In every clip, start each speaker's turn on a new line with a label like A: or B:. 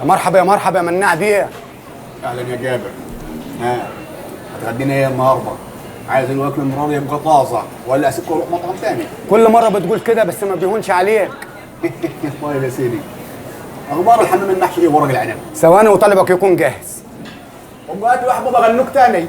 A: يا مرحبا يا مرحبا يا مناع بيه.
B: اهلا يا جابر. ها هتغدينا ايه النهارده؟ عايز الوكل المرة دي يبقى طازة ولا اسيبكم اروح مطعم تاني؟
A: كل مرة بتقول كده بس ما بيهونش عليك.
B: طيب يا سيدي، اخبار الحمام المحشي ايه ورق العنب؟
A: ثواني وطلبك يكون جاهز.
B: قوم هات واحد بابا غنوج تاني.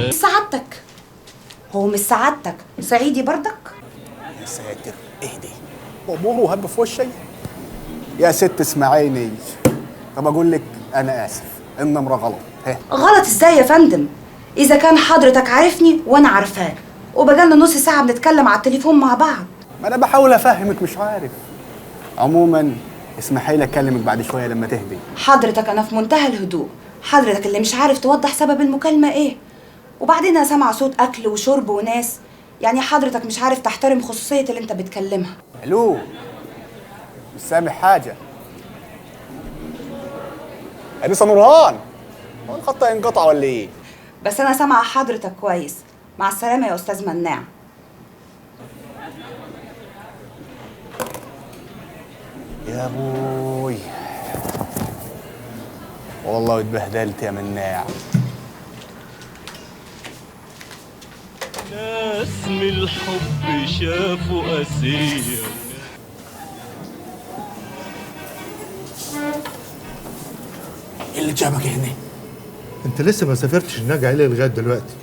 C: سعادتك هو مش سعادتك صعيدي بردك؟
B: يا ساتر اهدي، اموره وهب في وشي. يا ست اسمعيني، طب اقول لك انا اسف، النمرة غلط. ها
C: غلط ازاي يا فندم؟ اذا كان حضرتك عارفني وانا عارفاك وبقالنا نص ساعة بنتكلم على التليفون مع بعض.
B: ما انا بحاول افهمك مش عارف. عموما اسمحي لي اكلمك بعد شوية لما تهدي.
C: حضرتك انا في منتهى الهدوء، حضرتك اللي مش عارف توضح سبب المكالمة ايه. وبعدين انا سامعه صوت اكل وشرب وناس، يعني حضرتك مش عارف تحترم خصوصية اللي انت بتكلمها.
B: الو، مش سامع حاجة. انسه نورهان، هو الخط هينقطع ولا ايه؟
C: بس انا سامعه حضرتك كويس. مع السلامة يا استاذ مناع.
B: يا ابوي والله اتبهدلت يا مناع.
D: ناس من الحب شافوا قاسية.
B: ايه اللي جابك هنا؟
E: انت لسه ما سافرتش النجع ليه لغاية دلوقتي؟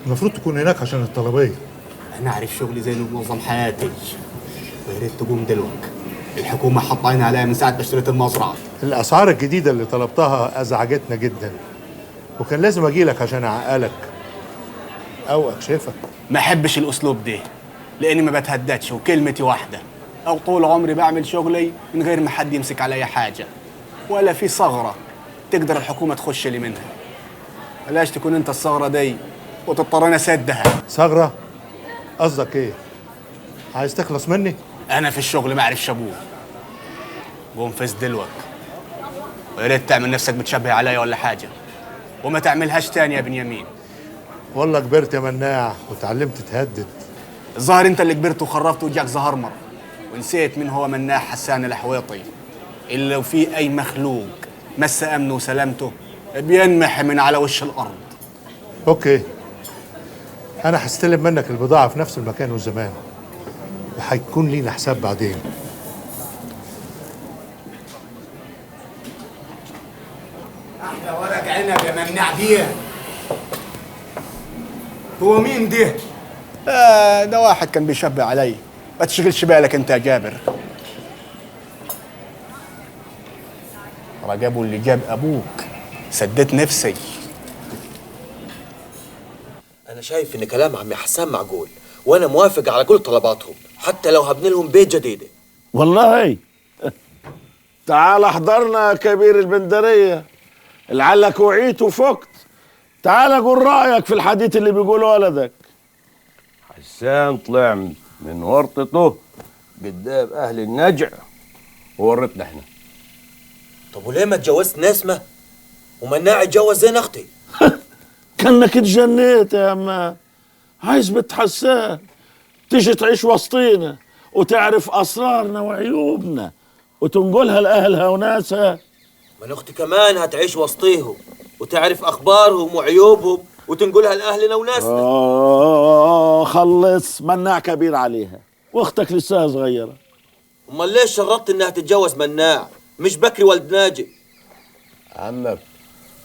E: المفروض تكون هناك عشان الطلبيه.
B: انا عارف شغلي زي اللي منظم حياتي، ويا ريت تقوم دلوقتي. الحكومة حاطه عينها عليا من ساعة ما اشتريت المزرعة.
E: الاسعار الجديدة اللي طلبتها ازعجتنا جدا، وكان لازم اجيلك عشان اعقلك او اكشفك.
B: ما احبش الاسلوب ده لاني ما بتهددش وكلمتي واحدة، او طول عمري بعمل شغلي من غير ما حد يمسك عليا حاجة، ولا في ثغره تقدر الحكومة تخش لي منها. بلاش تكون انت الثغرة دي وتضطر انا اسدها.
E: ثغره؟ قصدك ايه؟ عايز تخلص مني؟
B: انا في الشغل ما اعرفش ابوه. قوم فز دلوك، ويا ريت تعمل نفسك بتشبه عليا ولا حاجة، وما تعملهاش تاني يا بنيامين.
E: والله كبرت يا مناع وتعلمت تهدد.
B: الظاهر انت اللي كبرت وخرفت وجاك زهرمر ونسيت مين هو مناع حسان الحويطي، اللي لو في اي مخلوق مس امنه وسلامته بينمح من على وش الارض.
E: okay، انا هستلم منك البضاعة في نفس المكان والزمان، وهيكون لينا حساب بعدين.
A: احلى ورق عنب يا مناع بيه. هو مين ده؟
B: ده واحد كان بيشبه علي. ما تشغلش بالك انت يا جابر. رجبوا اللي جاب ابوك، سديت نفسي.
F: انا شايف ان كلام عمي حسان معقول، وانا موافق على كل طلباتهم حتى لو هبني لهم بيت جديدة.
G: والله تعال احضرنا يا كبير البندريه، لعلك وعيت وفقت. تعال قول رايك في الحديث اللي بيقوله ولدك.
H: حسان طلع من ورطته قدام اهل النجع وورطنا احنا.
F: طب وليه ما اتجوزت نسمه ومناع اتجوز زين اختي؟
G: كانك اتجنيت يا اما. عايز بنت حسان تيجي تعيش وسطينا وتعرف اسرارنا وعيوبنا وتنقلها لاهلها وناسها.
F: من اختي كمان هتعيش وسطيهم وتعرف اخبارهم وعيوبهم وتنقلها لاهلنا وناسنا.
G: خلص، مناع كبير عليها واختك لسه صغيرة.
F: امال ليش شرطت انها تتجوز مناع مش بكري ولد ناجي؟
H: عمك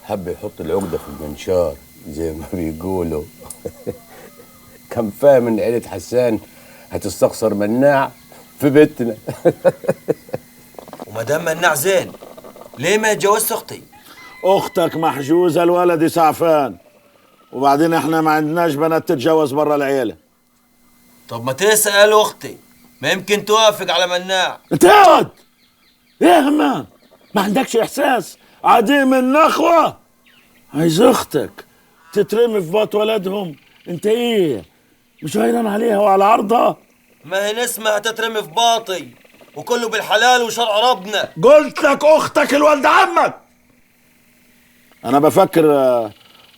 H: حب يحط العقدة في المنشار زي ما بيقولوا. كان فاهم ان عيله حسان هتستخسر مناع في بيتنا.
F: وما دام مناع زين ليه ما يتجوزش اختي؟
G: اختك محجوزة الولد سعفان، وبعدين احنا ما عندناش بنات تتجوز بره العيلة.
F: طب ما تسال اختي، ما يمكن توافق على مناع.
G: انت اقعد ايه يا همام، ما عندكش احساس؟ عديم النخوه، عايز اختك تترمي في بط ولدهم؟ انت ايه، مش غيران عليها وعلى عرضها؟
F: ما هي نسمة هتترمي في باطي، وكله بالحلال وشرع ربنا.
G: قلت لك اختك الولد عمك. انا بفكر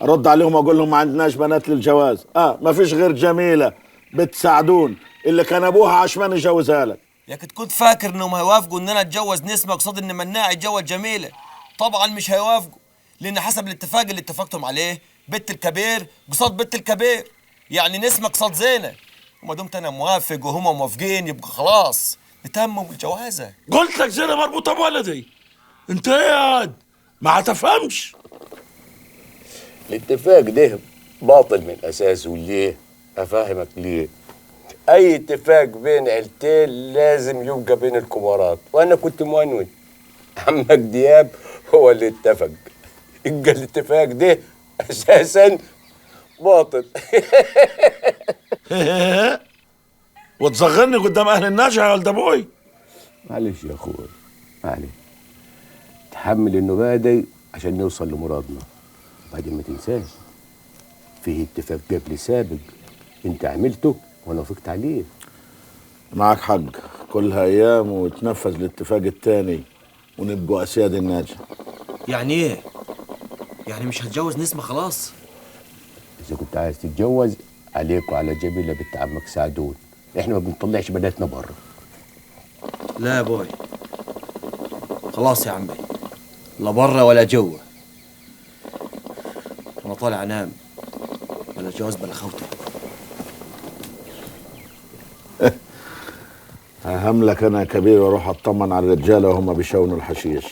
G: ارد عليهم واقول لهم ما عندناش بنات للجواز، ما فيش غير جميلة بنت سعدون اللي كان ابوها عشمان يجوزها لك.
F: يا كنت فاكر انهم هيوافقوا ان انا اتجوز نسمه قصاد ان مناع يتجوز جميلة؟ طبعا مش هيوافقوا، لان حسب الاتفاق اللي اتفقتم عليه بنت الكبير قصاد بنت الكبير، يعني نسمه قصاد زينة. وما دمت انا موافق وهما موافقين يبقى خلاص نتمم الجوازه.
G: قلت لك زينة مربوطة بولدي، انت ايه يا ما هتفهمش؟
H: الاتفاق ده باطل من اساسه. ليه؟ افهمك ليه. اي اتفاق بين عيلتين لازم يبقى بين الكبارات، وانا كنت مؤنون. عمك دياب هو اللي اتفق، يبقى الاتفاق ده اساسا باطل.
G: وتصغرني قدام اهل النجع يا ولد ابوي.
H: معلش يا اخوي، معلش، تحمل النباة دي عشان نوصل لمرادنا. بعدين ما تنساش فيه اتفاق قبل سابق انت عملته وانا وافقت عليه.
G: معاك حق، كلها ايام وتنفذ الاتفاق التاني ونبقوا اسياد الناجح.
F: يعني ايه؟ يعني مش هتجوز نسمة خلاص؟
H: اذا كنت عايز تتجوز عليك وعلى جميلة بنت عمك سعدون، احنا ما بنطلعش بناتنا بره.
F: لا يا بوي، خلاص يا عمي، لا بره ولا جوه. انا طالع انام، بلا جواز بلا خوته.
G: ههملك انا يا كبير واروح اطمن على الرجالة وهم بيشونوا الحشيش.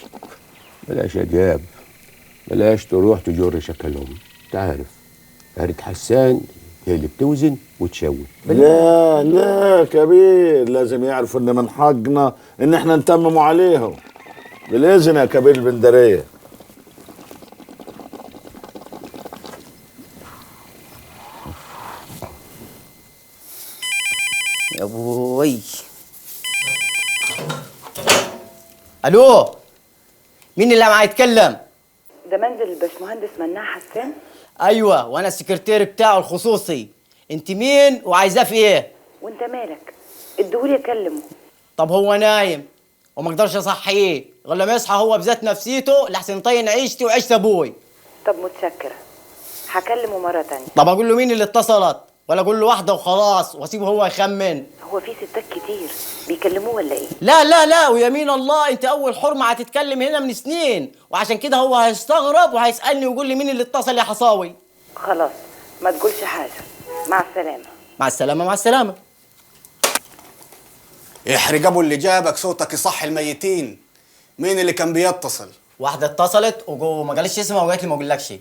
H: بلاش يا دياب، بلاش تروح تجر شكلهم، انت عارف عيلة حسان هي اللي بتوزن وتشون.
G: لا لا كبير، لازم يعرفوا ان من حقنا ان احنا نتمموا عليهم. بالاذن يا كبير البندريه.
I: يا ابوي. الو، مين اللي معاه يتكلم؟
C: ده منزل الباشمهندس مناع حسان.
I: ايوه، وانا السكرتير بتاعه الخصوصي. انت مين وعايزاه في ايه؟
C: وانت مالك؟ اديهولي اكلمه.
I: طب هو نايم وما اقدرش اصحيه غير لما يصحى هو بذات نفسيته، لحسن يطين عيشتي وعيشة ابوي.
C: طب متشكره، هكلمه مرة تانية.
I: طب اقول له مين اللي اتصلت ولا اقول له واحدة وخلاص واسيبه هو يخمن؟
C: هو في ستات كتير بيكلموه ولا ايه؟
I: لا لا لا، ويمين الله انت اول حرمه هتتكلم هنا من سنين، وعشان كده هو هيستغرب وهيسالني ويقول لي مين اللي اتصل يا حصاوي.
C: خلاص ما تقولش حاجة، مع السلامة.
I: مع السلامة. مع السلامة.
B: احرج ابو اللي جابك، صوتك يصح الميتين. مين اللي كان بيتصل؟
I: واحدة اتصلت وجوه ما قالتش اسمها وقالت لي ما اقولكش.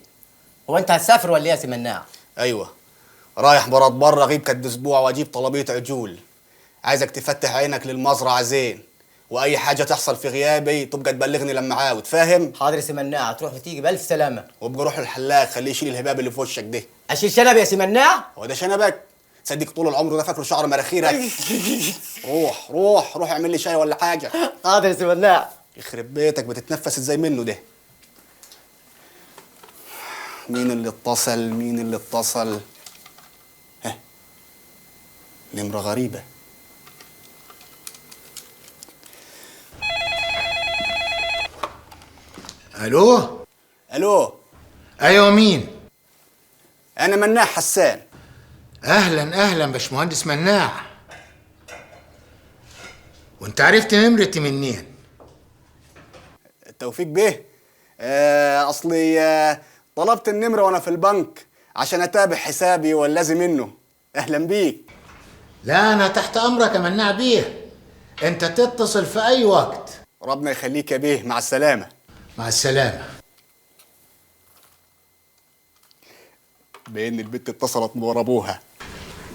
I: هو انت هتسافر ولا ايه يا سي مناع؟
B: ايوه، رايح براد بره، غيب كد اسبوع واجيب طلبية عجول. عايزك تفتح عينك للمزرعه زين، واي حاجة تحصل في غيابي تبقى تبلغني لما عاود، فاهم؟
I: حاضر يا سي مناع، تروح وتيجي بالف سلامه.
B: وابقى روح للحلاق خليه يشيل الهباب اللي في وشك ده.
I: اشيل شنب يا سي مناع؟
B: هو ده شنبك؟ صدق طول العمر ده فاكره شعر مراخيرك. روح روح روح اعمل لي شاي ولا حاجة.
I: حاضر يا سي مناع.
B: يخرب بيتك، بتتنفس ازاي منه ده؟ مين اللي اتصل؟ مين اللي اتصل؟ ها، نمرة غريبة.
A: الو.
B: الو.
A: ايوه مين؟
B: انا مناع حسان.
A: اهلا اهلا باشمهندس مناع. وانت عرفت نمرتي منين؟
B: توفيق بيه. اصلي طلبت النمرة وانا في البنك عشان اتابع حسابي واللازم منه. اهلا بيك.
A: لا انا تحت امرك يا مناع بيه، انت تتصل في اي وقت.
B: ربنا يخليك يا بيه، مع السلامة.
A: مع السلامة.
B: بان البت اتصلت من ورا ابوها.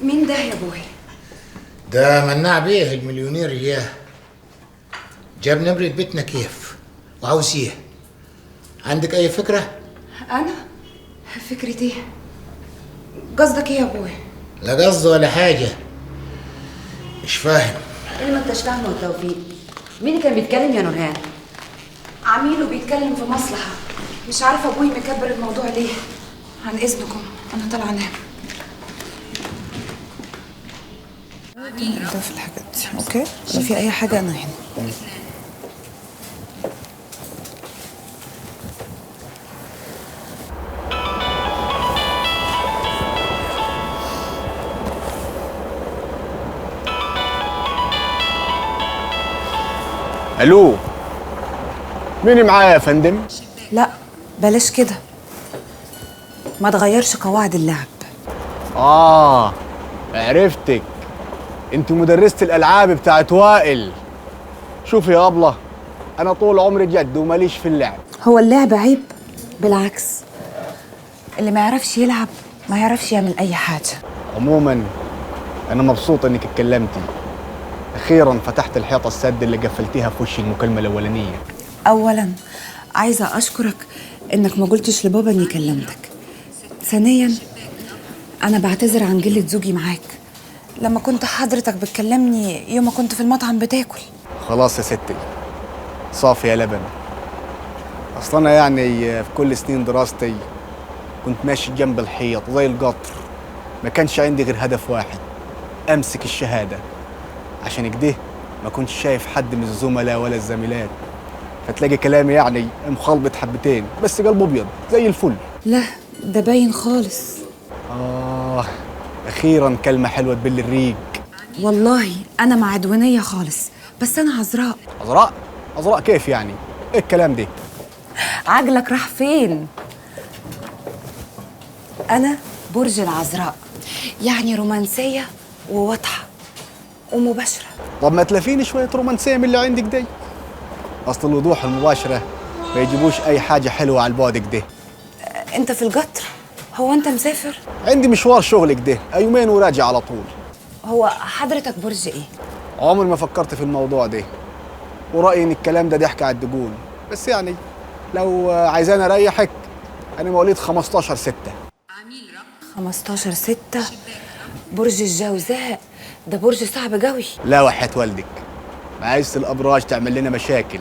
C: مين ده يا ابوي؟
A: ده مناع بيه المليونير اياه، جاب نمرة بيتنا كيف؟ وعاوز ايه؟ عندك اي فكرة؟
C: انا؟ فكرة ايه؟ قصدك ايه يا ابوي؟
A: لا قصد ولا حاجة، مش فاهم.
J: ايه اللي ما انتش فاهمه يا توفيق؟ مين اللي كان بيتكلم يا نورهان؟
C: عميله بيتكلم في مصلحة، مش عارفة ابوي مكبر الموضوع ليه. عن اذنكم انا طالعة انام. ده في الحاجات دي، okay؟ لو في اي حاجة انا هنا.
B: الو، مين معايا يا فندم؟
C: لا بلاش كده، ما تغيرش قواعد اللعب.
B: عرفتك، انت مدرسة الالعاب بتاعت وائل. شوفي يا ابله، انا طول عمري جد وماليش في اللعب.
C: هو اللعب عيب؟ بالعكس، اللي ما يعرفش يلعب ما يعرفش يعمل اي حاجة.
B: عموما انا مبسوط انك اتكلمتي، اخيرا فتحت الحيطة السد اللي قفلتيها في وش المكالمة الاولانية.
C: اولا عايزه اشكرك انك ما قلتش لبابا اني كلمتك. ثانيا انا بعتذر عن قلة زوجي معاك لما كنت حضرتك بتكلمني يوم ما كنت في المطعم بتاكل.
B: خلاص يا ستي، صافي يا لبن. اصل انا يعني في كل سنين دراستي كنت ماشي جنب الحيط زي القطر، ما كانش عندي غير هدف واحد، امسك الشهادة. عشان كده ما كنتش شايف حد من الزملاء ولا الزميلات، فتلاقي كلامي يعني مخلبط حبتين، بس قلبه ابيض زي الفل.
C: لا ده باين خالص.
B: اخيرا كلمة حلوة تبل الريق.
C: والله انا مع عدوانية خالص، بس انا عذراء.
B: عذراء؟ عذراء كيف يعني؟ ايه الكلام ده؟
C: عجلك راح فين؟ انا برج العذراء، يعني رومانسية وواضحة ومباشرة.
B: طب ما تلافيني شوية رومانسية من اللي عندك دي. اصل الوضوح المباشرة ما يجيبوش اي حاجة حلوة على البعد كده.
C: انت في القطر؟ هو انت مسافر؟
B: عندي مشوار شغل كده، يومين وراجع على طول.
C: هو حضرتك برج ايه؟
B: عمري ما فكرت في الموضوع ده، ورأيي ان الكلام ده ضحك على الدجون، بس يعني لو عايزاني اريحك انا مواليد 15/6.
C: 15/6 برج الجوزاء، ده برج صعب قوي.
B: لا وحياة والدك، ما عايزة الابراج تعمل لنا مشاكل.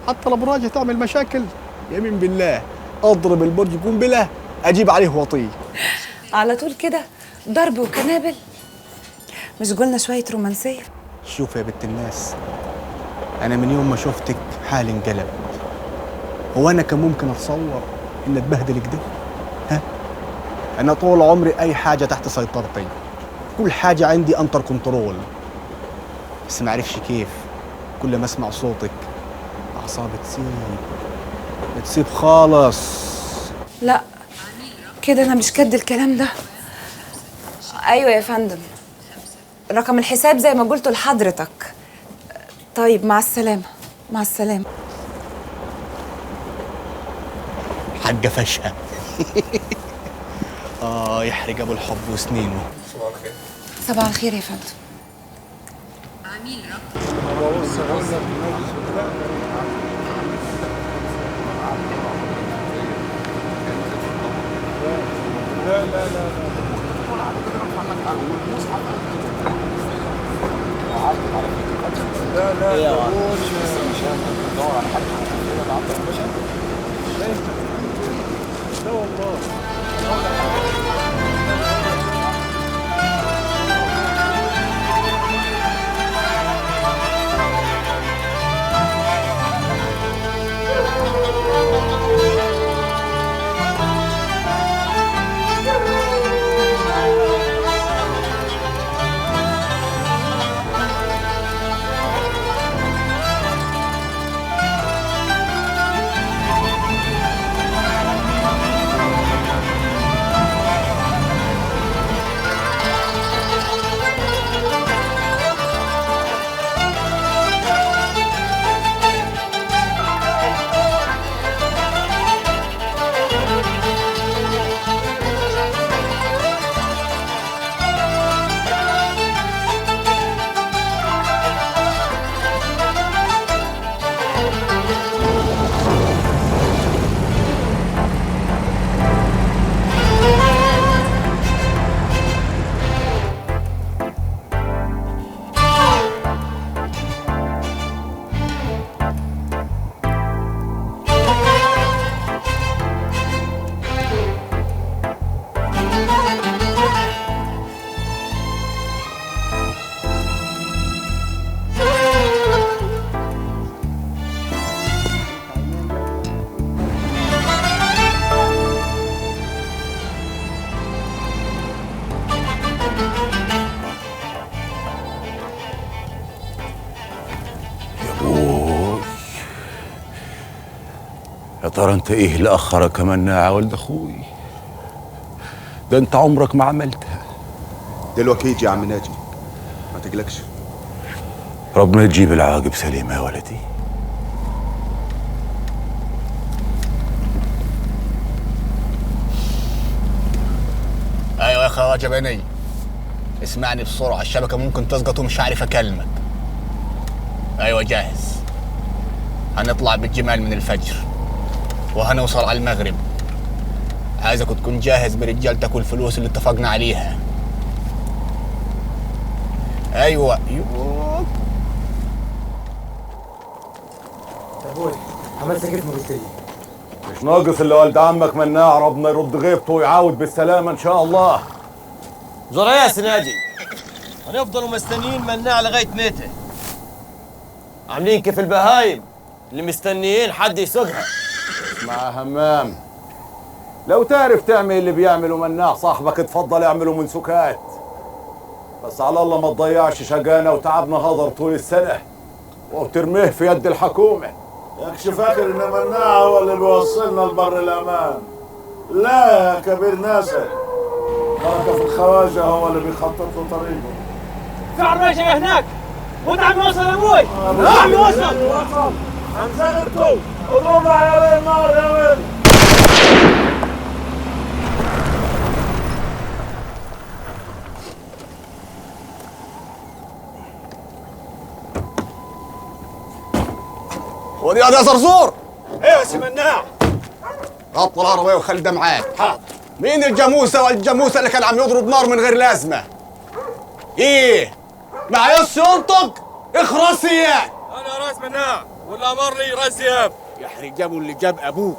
B: حتى الابراج هتعمل مشاكل؟ يمين بالله اضرب البرج قنبلة اجيب عليه وطيه.
C: على طول كده ضرب وكنابل؟ مش قلنا شوية رومانسية؟
B: شوف يا بنت الناس، انا من يوم ما شفتك حالي انقلب. هو انا كان ممكن اتصور ان اتبهدل كده؟ ها؟ انا طول عمري اي حاجة تحت سيطرتي، كل حاجة عندي under control، بس ما عرفش كيف كل ما اسمع صوتك اعصابي تسيب بتسيب خالص.
C: لا كده انا مش كد الكلام ده. ايوه يا فندم، رقم الحساب زي ما قلته لحضرتك. طيب مع السلامة. مع السلامة.
B: حاجة فشقه. يحرق ابو الحب وسنينه.
K: صباح الخير.
C: صباح الخير يا فندم.
J: عميل رقم
E: لا لا لا لا لا لا لا والله.
C: Thank you.
K: يا ترى انت ايه اللي اخرك يا مناع ولد اخوي؟ ده انت عمرك ما عملتها.
L: دلوقتي يجي يا عم ناجي، ما تقلقش.
K: ربنا يجيب العاقب سليم يا ولدي.
B: ايوه يا خواجه بني، اسمعني بسرعة، الشبكة ممكن تسقط ومش عارف اكلمك. ايوه جاهز. هنطلع بالجمال من الفجر وهنوصل على المغرب. عايزك تكون جاهز برجالتك والفلوس اللي اتفقنا عليها. ايوه.
M: يا ابوي عملت كيف ما قلت لي؟
N: مش ناقص اللي ولد عمك مناع، ربنا يرد غيبته ويعاود بالسلامة ان شاء الله.
F: زرع يا سناجي، هنفضلوا مستنيين مناع لغاية متى؟ عاملين كيف البهايم اللي مستنيين حد يسوقها.
N: اسمع يا همام، لو تعرف تعمل اللي بيعمله مناع صاحبك اتفضل اعمله من سكات، بس على الله ما تضيعش شقانا وتعبنا هدر طول السنة وترميه في يد الحكومة.
G: ياكش فاكر ان مناع هو اللي بيوصلنا لبر الامان؟ لا يا كبير ناسك، بركة في الخواجه هو اللي بيخطط له طريقه.
M: في عربية جاية هناك، وانت عم يوصل يا ابوي، عم يوصل.
G: هنزغرتوا اضرب على النار يا ولد.
B: ودي يا زرزور.
M: ايوه يا سي مناع.
B: غطوا العربية وخلي ده معاك.
M: حاضر.
B: مين الجاموسة والجاموسه اللي كان عم يضرب نار من غير لازمه؟ ايه؟ ما عايزش ينطق؟ اخرسي اياك.
F: انا راس مناع واللي امر لي راس دياب.
B: يحرق جابه اللي جاب ابوك.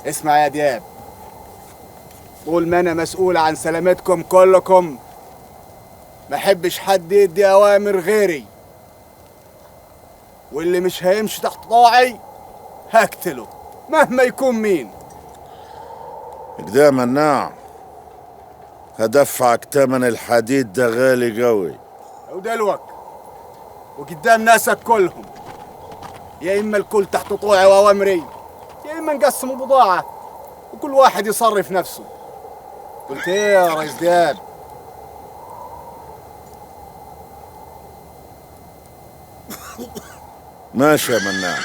B: اسمع يا دياب، طول ما انا مسؤول عن سلامتكم كلكم ما احبش حد يدي اوامر غيري، واللي مش هيمشي تحت طاعي هقتله مهما يكون مين.
G: كده مناع هدفعك تمن الحديد ده غالي قوي.
B: ودلوك وقدام ناسك كلهم، يا اما الكل تحت طوعي واوامري، يا اما نقسم البضاعة وكل واحد يصرف نفسه. قلت ايه يا ريس دياب؟
G: ماشي يا مناع،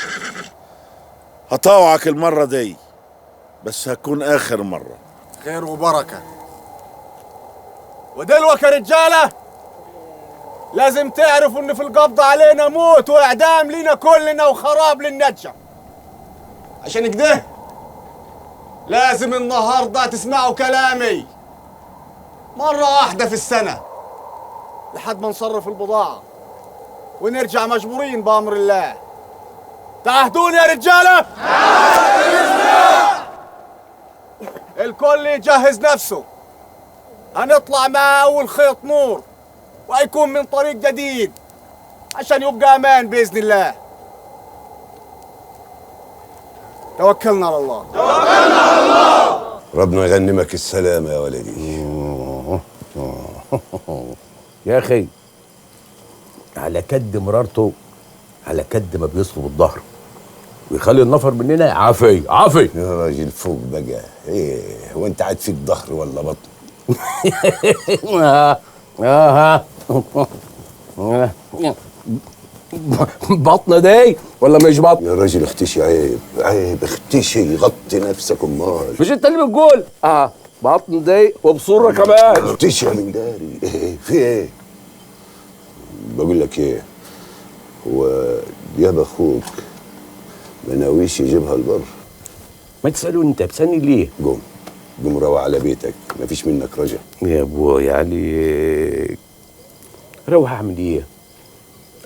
G: هطاوعك المرة دي، بس هتكون آخر مرة.
B: خير وبركة. ودلوك يا رجالة لازم تعرفوا إن في القبض علينا موت وإعدام لينا كلنا وخراب للنجم. عشان كده لازم النهاردة تسمعوا كلامي مرة واحدة في السنة لحد ما نصرف البضاعة ونرجع مجبورين بأمر الله. تعهدوني يا رجالة؟ الكل يجهز نفسه، هنطلع مع أول خيط نور وهيكون من طريق جديد عشان يبقى أمان بإذن الله. توكلنا على الله.
H: توكلنا على الله. ربنا يغنمك السلامة يا ولدي.
O: يا أخي على كد مرارته على كد ما بيصلب الظهر ويخلي النفر مننا عافي عافي.
H: يا راجل فوق بقى، ايه هو انت عاد فيك ظهر ولا بطن؟
O: بطن دي ولا مش بطن؟
H: يا راجل اختشي، عيب عيب، اختشي، غطي نفسك. امال
O: مش انت اللي بتقول بطن دي وبصورة كمان؟
H: اختشي يا من داري. ايه في ايه؟ بقول لك ايه، هو دياب اخوك ما ناويش يجيبها البر؟
O: ما تسالوني انت بتسالني ليه؟
H: قوم قوم روح على بيتك، ما فيش منك رجع.
O: يا ابوي عليك، روح اعمل ايه؟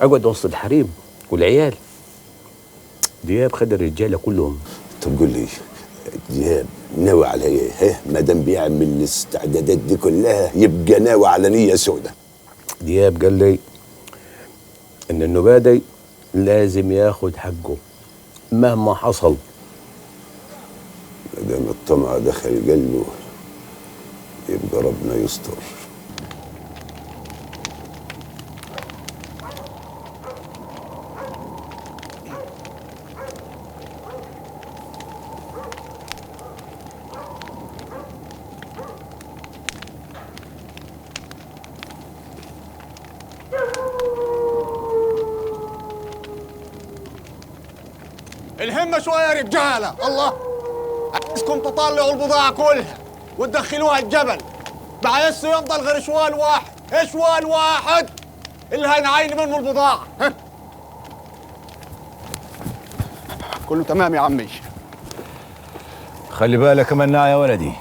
O: اقعد وسط الحريم والعيال. دياب خد الرجالة كلهم.
H: طب قول لي دياب ناوي على ايه؟ ها ما دام بيعمل الاستعدادات دي كلها يبقى ناوي على نيه سودة.
O: دياب قال لي ان النبادي لازم ياخد حقه مهما حصل.
H: ما دام الطمع دخل قلبه يبقى ربنا يستر.
B: الهمه شوية يا رجاله. الله، عايزكم تطلعوا البضاعة كلها وتدخلوها الجبل. ما عايزش يفضل غير شوال واحد، شوال واحد اللي هنعين منه البضاعة. ها؟ كله تمام يا عمي.
K: خلي بالك يا مناع يا ولدي،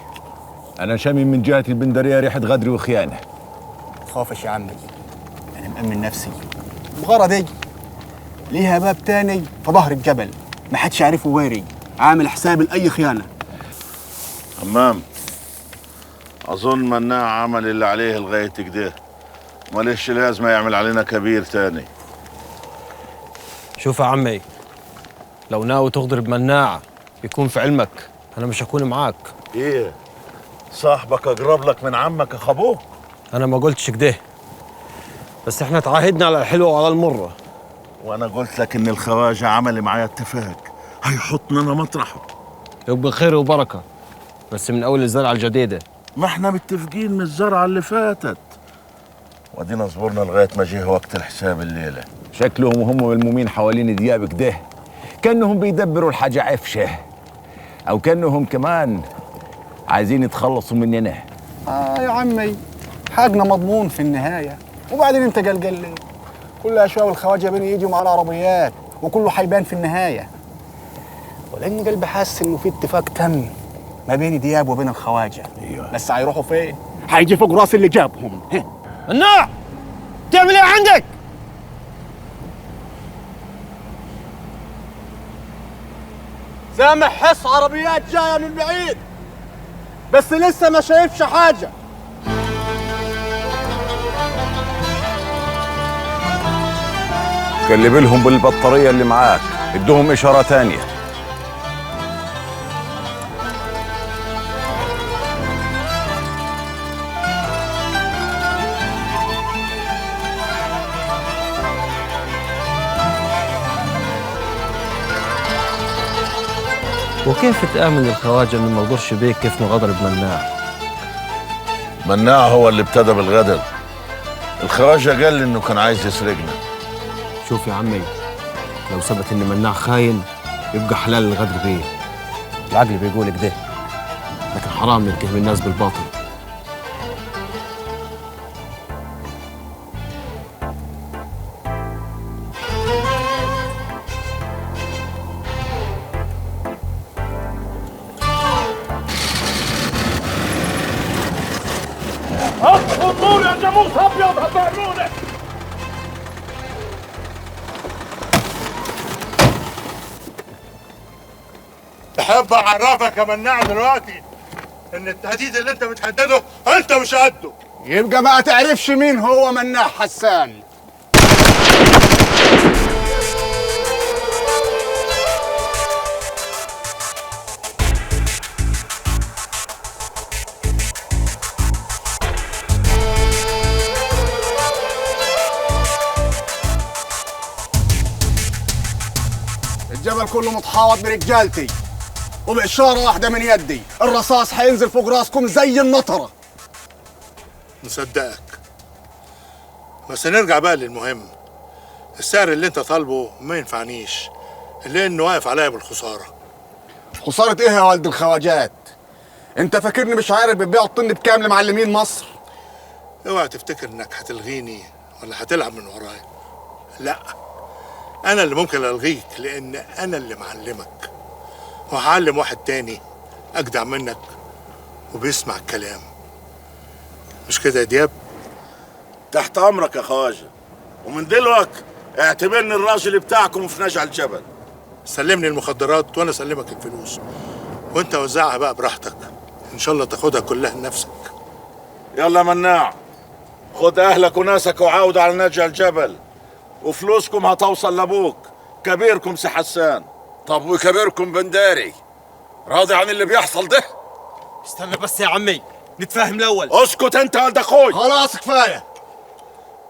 K: انا شامم من جهة البندريه ريحه غدر وخيانة.
B: تخافش يا عمي، انا مأمن نفسي. المغارة دي ليها باب تاني في ظهر الجبل ما حدش يعرفه غيري، عامل حساب لأي خيانة.
G: همام، أظن مناع عمل اللي عليه لغاية كده، ماليش لازمة يعمل علينا كبير تاني.
F: شوف يا عمي، لو ناوي تغدر بمناع يكون في علمك أنا مش هكون معاك.
G: إيه؟ صاحبك أقرب لك من عمك أخ أبوك؟
F: أنا ما قلتش كده، بس إحنا تعاهدنا على الحلوة وعلى المرة.
G: وأنا قلت لك إن الخواجة عمل معايا اتفاق هيحطنا أنا مطرحه.
F: يبقى خير وبركة، بس من أول الزرعة الجديدة.
G: ما احنا متفقين من الزرعة اللي فاتت، وادينا صبرنا لغاية ما جه وقت الحساب الليلة.
K: شكلهم هم ملمومين حوالين دياب كده، كأنهم بيدبروا الحاجة عفشة، أو كأنهم كمان عايزين يتخلصوا مننا.
B: آه يا عمي، حاجنا مضمون في النهاية. وبعدين أنت قلقل ليه؟ كل شوية والخواجة بين يجوا مع العربيات وكله حيبان في النهاية. ولأن قلبي حاسس إنه في اتفاق تم ما بين دياب وبين الخواجة. أيوة. بس هيروحوا فين؟ هيجي فوق راس اللي جابهم.
F: مناع، تعمل ايه عندك؟
B: سامع حس عربيات جاية من بعيد، بس لسه ما شايفش حاجة.
K: كلم لهم بالبطارية اللي معاك، ادوهم إشارة تانية.
F: وكيف تآمن الخواجة إنه ما غدرش بيك كيف ما غدر بمناع؟
G: مناع هو اللي ابتدى بالغدر. الخواجة قال لي إنه كان عايز يسرقنا.
F: شوف يا عمي، لو ثبت إن مناع خاين يبقى حلال الغدر بيه. العقل بيقول كده، لكن حرام نتهم الناس بالباطل.
M: اطفوا النور يا جاموس ابيض، هتبهدلونا.
E: تحب اعرفك يا مناع دلوقتي ان التهديد اللي انت بتهدده انت مش قده.
B: يبقى ما تعرفش مين هو مناع حسان. الجبل كله متحاوط برجالتي، وبإشارة واحدة من يدي الرصاص هينزل فوق راسكم زي النطرة.
E: نصدقك، بس نرجع بقى للمهم. السعر اللي انت طالبه ما ينفعنيش، لانه واقف عليا بالخسارة.
B: خسارة ايه يا والد الخواجات؟ انت فاكرني مش عارف بتبيعوا الطن بكام لمعلمين مصر؟
E: اوعى تفتكر انك هتلغيني ولا هتلعب من ورايا. لا، انا اللي ممكن الغيك، لان انا اللي معلمك، وهعلم واحد تاني اجدع منك وبيسمع الكلام. مش كده يا دياب؟
G: تحت امرك يا خواجه، ومن دلوقتي اعتبرني الراجل بتاعكم في نجع الجبل.
E: سلمني المخدرات وانا اسلمك الفلوس، وانت وزعها بقى براحتك، ان شاء الله تاخدها كلها لنفسك.
G: يلا مناع، خد اهلك وناسك وعاود على نجع الجبل، وفلوسكم هتوصل لابوك كبيركم سي حسان.
N: طب وكبيركم بنداري راضي عن اللي بيحصل ده؟
F: استنى بس يا عمي نتفاهم الاول.
G: اسكت انت يا ولد اخوي.
B: خلاص كفاية،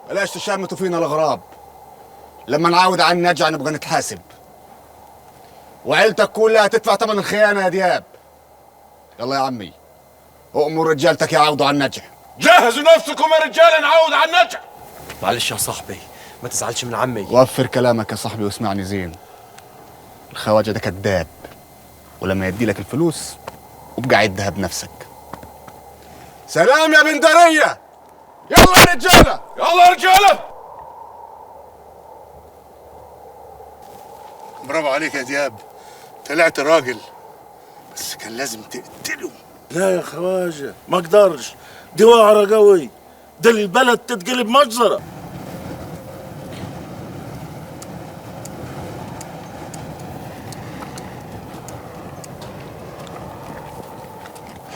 B: بلاش تشمتوا فينا الاغراب. لما نعاود على النجع نبقى نتحاسب، وعيلتك كلها هتدفع ثمن الخيانة يا دياب. يلا يا عمي أؤمر رجالتك يعاودوا على النجع.
G: جهزوا نفسكم يا رجاله نعاود على النجع.
F: معلش يا صاحبي ما تزعلش من عمي.
B: وفر كلامك يا صاحبي واسمعني زين. الخواجه ده كذاب، ولما يدي لك الفلوس وابقى عدها بنفسك.
N: سلام يا بندريه. يلا يا رجاله، يلا يا رجاله.
E: برافو عليك يا دياب، طلعت راجل، بس كان لازم تقتله.
G: لا يا خواجه ما اقدرش، دي وعره قوي، ده البلد تتقلب مجزرة.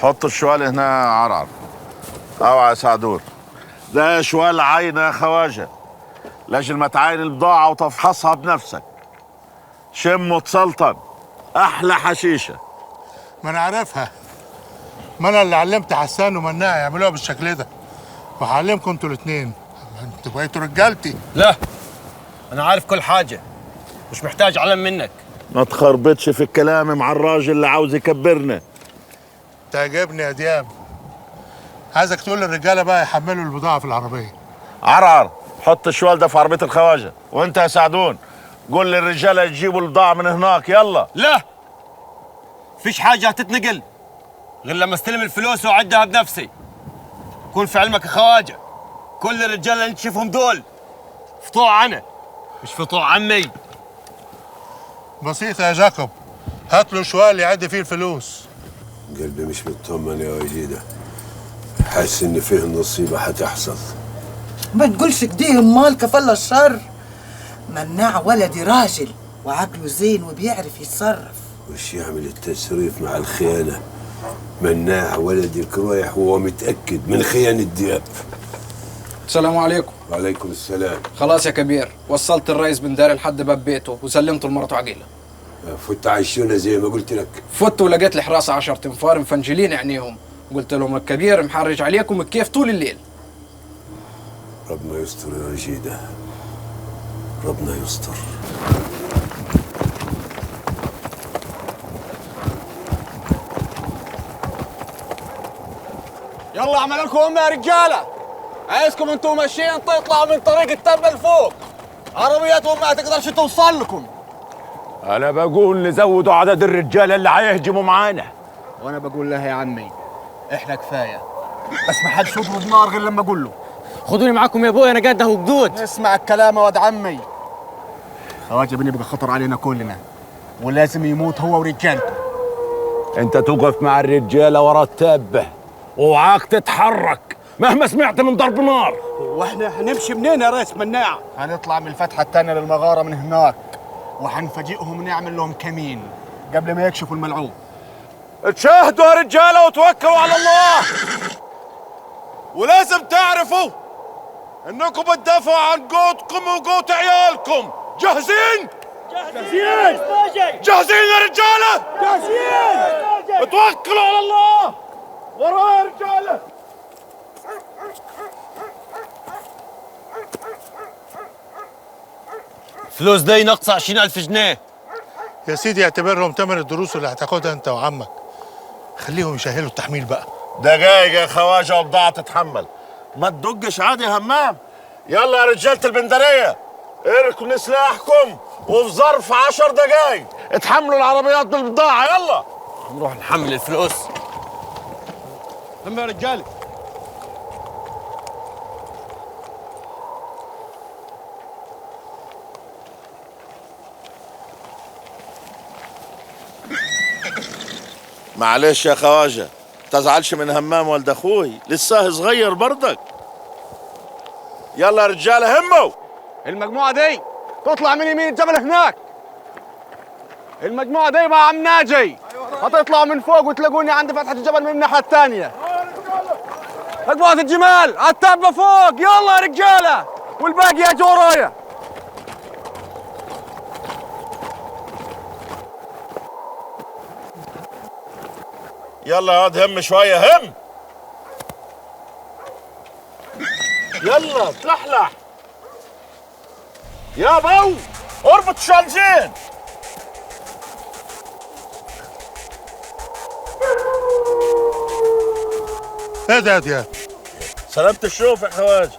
G: حط الشوال هنا عرعر. اوعى يا سعدون، ده شوال عينه يا خواجه، لاجل ما تعاين البضاعة وتفحصها بنفسك. شم وتسلطن، احلى حشيشه.
E: ما انا عارفها، ما انا اللي علمت حسان ومناع يعملوها بالشكل ده، وهعلمكم انتوا الاثنين، انتوا بقيتوا رجالتي.
F: لا انا عارف كل حاجة، مش محتاج علم منك.
G: ما تخربطش في الكلام مع الراجل اللي عاوز يكبرنا.
E: تعجبني يا دياب. عايزك تقول للرجاله بقى يحملوا البضاعة في العربية.
G: عرعر حط الشوال ده في عربية الخواجه، وانت يا سعدون قول للرجاله يجيبوا البضاعة من هناك. يلا.
F: لا فيش حاجة هتتنقل غير لما استلم الفلوس واعدها بنفسي. كون في علمك يا خواجه، كل الرجالة اللي انت تشوفهم دول فطوع انا، مش فطوع عمي.
E: بسيطة يا جاكوب، هات له شوال يعد فيه الفلوس.
H: قلبي مش مطمن يا وجيده، حاسس ان فيه نصيبه هتحصل.
P: ما تقولش كده امال، كفل الشر. مناع ولدي راجل وعقله زين وبيعرف يتصرف.
H: وش يعمل التصريف مع الخيانة؟ مناع ولدك رايح وهو متاكد من خيانة دياب.
Q: السلام عليكم.
H: وعليكم السلام.
Q: خلاص يا كبير، وصلت الرئيس بن داري لحد باب بيته وسلمته لمرته عقيله.
H: فت عشونا زي ما قلت لك.
Q: فت ولقيت الحراسة 10 تنفار مفنجلين عينيهم، قلت لهم الكبير محرج عليكم الكيف طول الليل.
H: ربنا يستر يا رشيده، ربنا يستر.
B: يلا اعملوا لكم امي يا رجاله، عايزكم انتوا ماشيين تطلعوا من طريق التبه لفوق، عربياتهم ما تقدرش توصل لكم.
K: انا بقول نزودوا عدد الرجالة اللي هيهجموا معانا.
B: وانا بقول لها يا عمي احنا كفاية، بس ما حدش يضرب نار غير لما اقول له.
M: خدوني معاكم يا ابويا، انا جده وجدود.
B: اسمع الكلام يا واد عمي، خواجه بني بقى خطر علينا كلنا، ولازم يموت هو ورجالته.
K: انت توقف مع الرجالة ورا التبه، وعاك تتحرك مهما سمعت من ضرب نار.
B: واحنا هنمشي منين يا ريس مناع؟ هنطلع من الفتحة الثانية للمغاره من هناك، وهنفاجئهم ونعمل لهم كمين قبل ما يكشفوا الملعوب.
G: اتشاهدوا يا رجاله وتوكلوا على الله. ولازم تعرفوا انكم بتدافعوا عن قوتكم وقوت عيالكم. جاهزين؟
M: جاهزين.
G: جاهزين يا رجاله؟
M: جاهزين.
G: اتوكلوا على الله. ورايا يا رجاله.
F: فلوس دي ناقصه 20,000 جنيه
E: يا سيدي، اعتبرهم تمن الدروس اللي هتاخدها انت وعمك. خليهم يشهلوا التحميل بقى.
G: دقايق يا خواجه وبضاعه تتحمل، ما تدقش عادي يا همام. يلا يا رجاله البندريه، اركنوا سلاحكم وفي ظرف 10 دقايق اتحملوا العربيات بالبضاعه. يلا
F: نروح نحمل الفلوس.
B: هم يا رجاله.
G: معلش يا خواجه، تزعلش من همام ولد اخوي، لسه صغير برضك. يلا يا رجاله هموا.
B: المجموعة دي تطلع من يمين الجبل هناك. المجموعة دي مع عم ناجي هتطلعوا من فوق وتلاقوني عند فتحه الجبل من الناحية الثانية. مجموعة الجمال على التبه فوق. يلا يا رجاله، والباقي يجوا ورايا.
G: يلا يا واد هم شوية، هم. يلا تلحلح يا بو، اربط الشالجين.
E: ايه ده يا دياب؟
G: سلامة الشوف يا خواجه.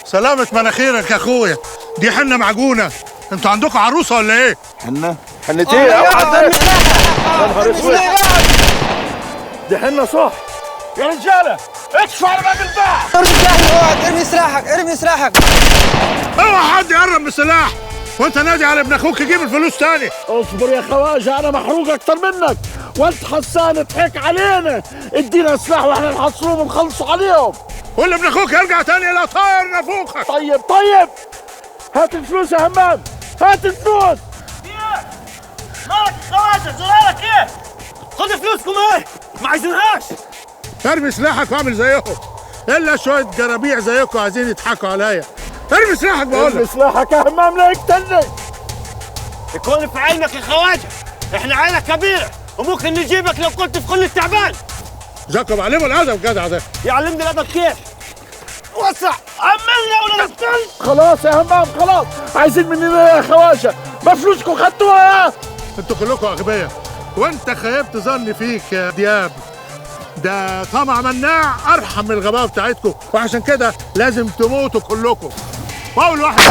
E: سلامة مناخيرك يا اخويا، دي حنة معجونة. انتوا عندكم عروسة ولا ايه؟
G: حنة؟ حنتين اوعى. يا نهار اسود، دي حنة صح يا رجاله. اكشفوا على باب الباع.
M: ارمي سلاحك، اوعى ارمي سلاحك، ارمي سلاحك.
E: اوعى حد يقرب من السلاح، وانت نادي على ابن اخوك يجيب الفلوس تاني.
G: اصبر يا خواجه، انا محروق اكتر منك، وانت حسان ضحك علينا. ادينا سلاح واحنا نحصرهم ونخلصوا عليهم.
E: ولا ابن اخوك يرجع تاني لا طاير نافوخك.
G: طيب طيب، هات الفلوس يا همام، هات الفلوس.
M: مالك يا خواجه؟ زرارك ايه؟ خد فلوسكم ايه؟ ما عايزينهاش.
E: ارمي سلاحك واعمل زيهم، الا شوية جرابيع زيكم عايزين يضحكوا عليا. ارمي سلاحك بقول لك.
G: ارمي سلاحك يا همام لا يقتلني.
M: يكون في علمك يا خواجه، احنا عيله كبيرة وممكن نجيبك لو كنت في قلة تعبان.
E: جاكوب علمه الادب جدع ده.
M: يعلمني الادب كيف؟ وسع عملنا ولا نقتل.
G: خلاص يا همام خلاص، عايزين مننا يا خواجه؟ ما فلوسكم خدتوها.
E: انتوا كلكم اغبياء، وانت خيبت ظني فيك يا دياب. ده طمع مناع ارحم من الغباء بتاعتكم، وعشان كده لازم تموتوا كلكم. واول واحد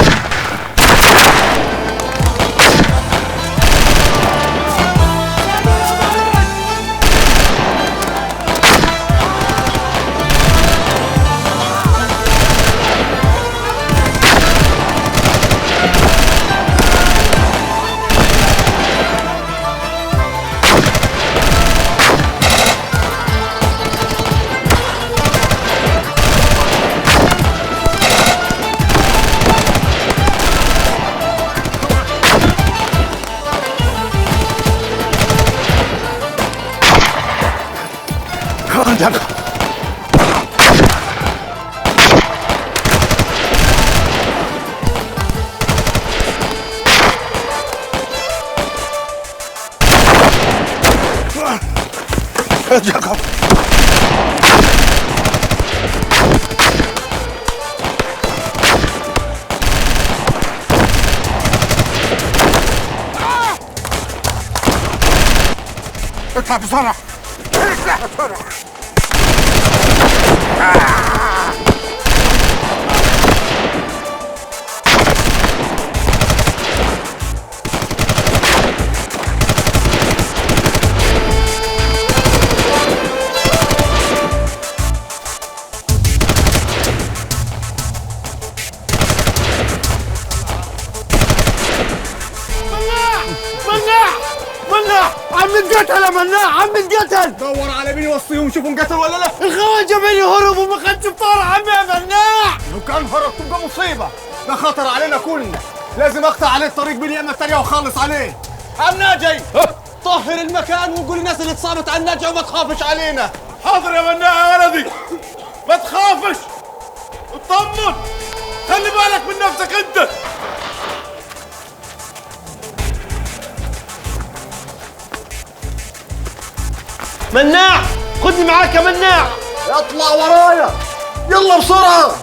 E: جاكوب. اطلع بسرعة، اطلع بسرعة.
M: مناع، عمي اتقتل.
B: دور على مين يوصيهم، شوفوا انقتل ولا لا.
M: الخواجه بيني هرب وما خدش بطار عمي يا مناع.
B: لو كان هرب تبقى مصيبة، ده خطر علينا كلنا. لازم اقطع عليه الطريق باليمه الثانية واخلص عليه. عم ناجي، طهر المكان وقول للناس اللي اتصابت عن ناجي وما تخافش علينا.
G: حاضر يا مناع يا ولدي، ما تخافش، اطمن، خلي بالك من نفسك انت.
M: مناع، خدني معاك يا مناع.
N: اطلع ورايا، يلا بسرعة.